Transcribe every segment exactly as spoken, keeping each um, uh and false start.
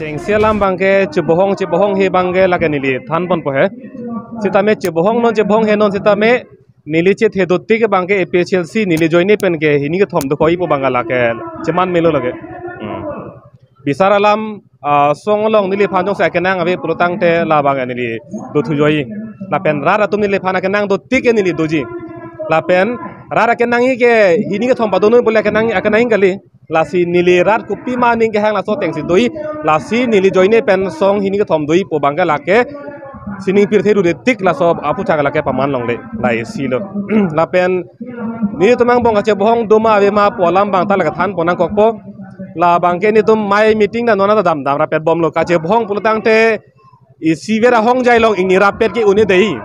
Engsi alam abangke chebohong chebohong he abangke lake neli thanponpo he. Sitame chebohong non chebohong he non sitame neli chethe dotik abangke A P H L C neli joine pen ke hini kethom dokok-ipo abangke lake cheman melo lake. Hmm. Bisar alam, ah, song along neliphan jongsi akenang ave pulotangte labang neli dothu joi. Lapen rat atum neliphan akenang dotik ke neli doji. Lapen rat akenang-i ke hini kethom padonoi bole akenang akenang kali. Lasi neli rat kopima aning kehang laso atengsi doi. Lasi neli joine pen song hini kethom doi-ipo abangke lake sining pirthe ru detik laso aphuthak lake paman longle. La isi lo. Lapen nelitum angbong kachebohong doma ave ma pu alam abang ta lake thanpon nangkokpo. Labangke nelitum mai meeting ta non ta damdam rapet bomlo, kachebohong pulotangte isivet ahongjai along ingni rapet ke un-e dei.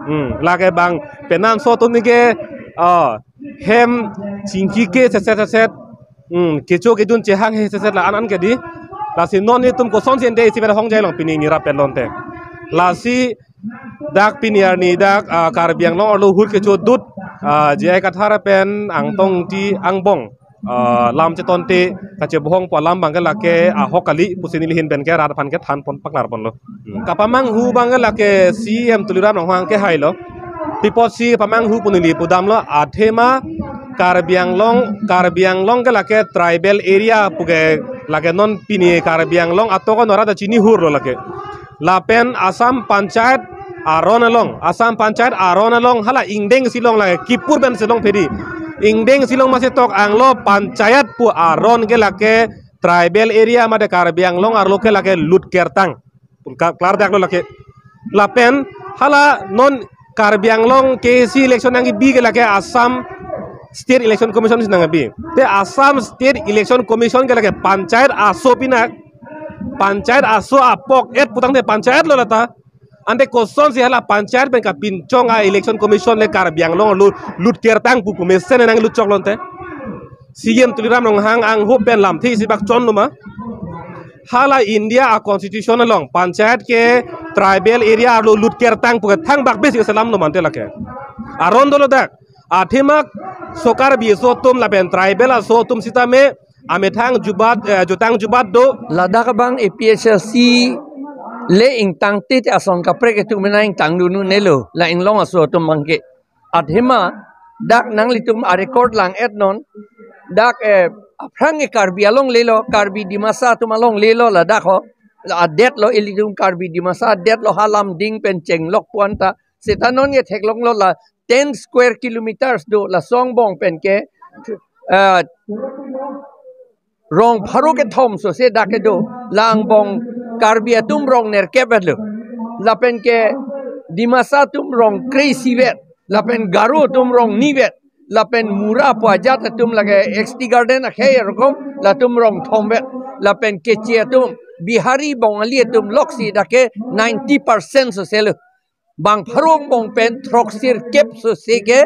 Hmm, lake bang penanso atum ke, ah, hem chingki ke seset seset. Hmm, kecho kejun chehang he seset la an an ke dei. Lasi non nelitum kosonsi ante isivet ahongjai along pini ingni rapet lonte. Lasi dak pini arni dak, ah, Karbi Anglong arlo ahut kechodut, ah, J I Kathar pen Angtong Ingti angbong, ah, lam chetonte kachebohong pu alam abangke lake ahok kali pusi neli ahin pen ke rat aphan ke thanpon paklarponlo. Kapamanghu abangke lake C E M Tuliram Ronghang kehailo. Pi apotsi pamanghu pu neli pudamlo, athema Karbi Anglong, Karbi Anglong ke lake tribal area pu ke lake non pini Karbi Anglong atok anora ta chini hurlo lake. Lapen Assam Panchayat aron along, Assam Panchayat aron along hala ingdeng si long lake, kipur pen si long pedi. Ingdeng si long masi tok anglo Panchayat pu aron ke lake tribal area mate Karbi Anglong arlo ke lake Lutkertang. Ka-, klardak lo lake. Lapen hala non Karbi Anglong K A C election nangkebi ke lake Assam State Election Commission si nangkebi. Te Assam State Election Commission ke lake Panchayat aso pinak, Panchayat aso apok et putangte Panchayat lo lata. Ante kosonsi hala Panchayat pen kapinchong a Election Commission le Karbi Anglong arlo Lutkertang pu pu mesen nanglut chok lonte. C E M Tuliram Ronghang angho pen lamthe isi bak chonlo ma. Hala India a constitution along Panchayat ke tribal area arlo Lutkertang pu ke thangbak besi selam lo mante lake. Aron dolo dak. Athema so Karbi aso atum lapen tribal aso atum sitame amethang jubat, eh, jutang jubat do. Ladak abang A P H L C le ingtangte te ason kaprek atum mena ingtang dun un-elo la inglong aso atum abangke. Athema dak nanglitum a record lang-et non. Dak, eh, aphrang ke Karbi alongle lo, Karbi Dimasa atum alongle lo ladak ho. La adet lo ilitum Karbi Dimasa adet lo ha Lumding pen chenglok pu anta. Seta non ke theklonglo la ten square kilometers do laso angbong pen ke, eh, rong pharo kethom sose dak kedo, la angbong Karbi atum rong nerkep vetlo. Lapen ke Dimasa atum rong kre-isivet, lapen Garo atum rong nivet, lapen Mura pu ajat atum lake X T Garden akhei arokom, latum rong thomvet, lapen Keche atum, Bihari Bongali atum loksi dak ke ninety percent sose lo. Bang pharo angbong pen throksirkep sose ke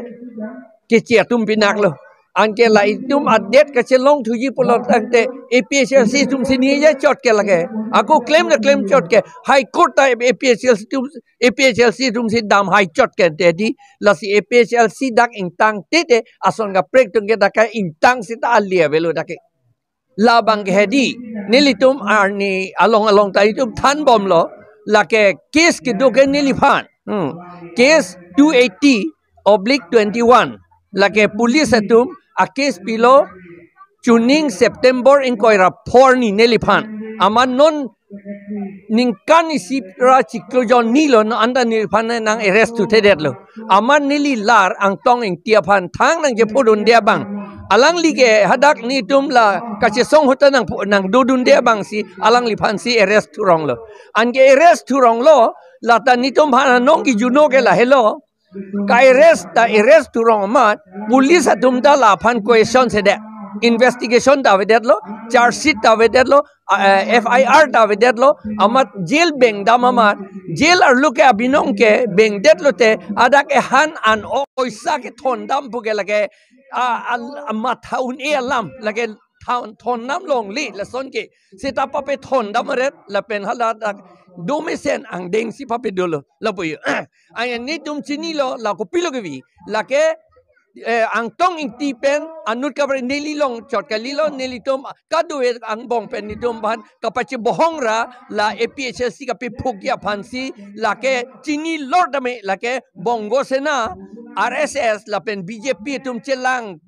Keche atum pinak lo. Anke la itum adet kachelong thuji pulotangte A P H L C atum si ningje chot ke lake. Ako claim na claim chot ke. High Court ta A P H L C atum, A P H L C atum si dam hai chot ke te dei. Lasi A P H L C dak ingtangte te ason kaprek atum ke dak ke ingtang seta ali avelo dak ke. Labang ke hedi, nelitum arni along along ta itum thanbomlo, lake case kedo ke neliphan. Hmm. Case two eighty oblique twenty-one. Lake police atum a case pilo chuning September ingkoi ra phor arni neliphan. Amat non ningkan isi ra chiklo jon ni lo, non anta neliphan nang arrest thuthedetlo. Amat neli lar Angtong Ingti aphan thang nangchephodunde abang. Alangli ke hadak netum la kachesong ahut ta nang pho-, nangdodunde abang si alangliphan si arrest thuronglo. Anke arrest thuronglo, lata netum aphan anong kijuno ke lahelo. Ka-arrest ta arrest thurong amat, police atum ta laphan question sede. Investigation ta avedetlo, charge sheet ta avedetlo, a, eh, F I R ta avedetlo, amat jail bengdam amat, jail arlo ke abinong ke bengdetlo te, adak ehan an o-, oisa kethondam pu ke lake, a, a, a matha un-e alam, lake thon-, thondam longle, lason ke, seta papethondam aret, lapen hala dak, domesen angdeng si pape dolo, lapu yo. Aya netum chinilo, la kopilo kevi, lake, eh, Angtong Ingti pen anut kaprek neli longchot kalilo, nelitum kadokave angbong pen netum aphan kapachebohong ra la A P H L C kapephukji aphansi lake chinilor tame lake Bongo Sena, R S S lapen B J P atum chelang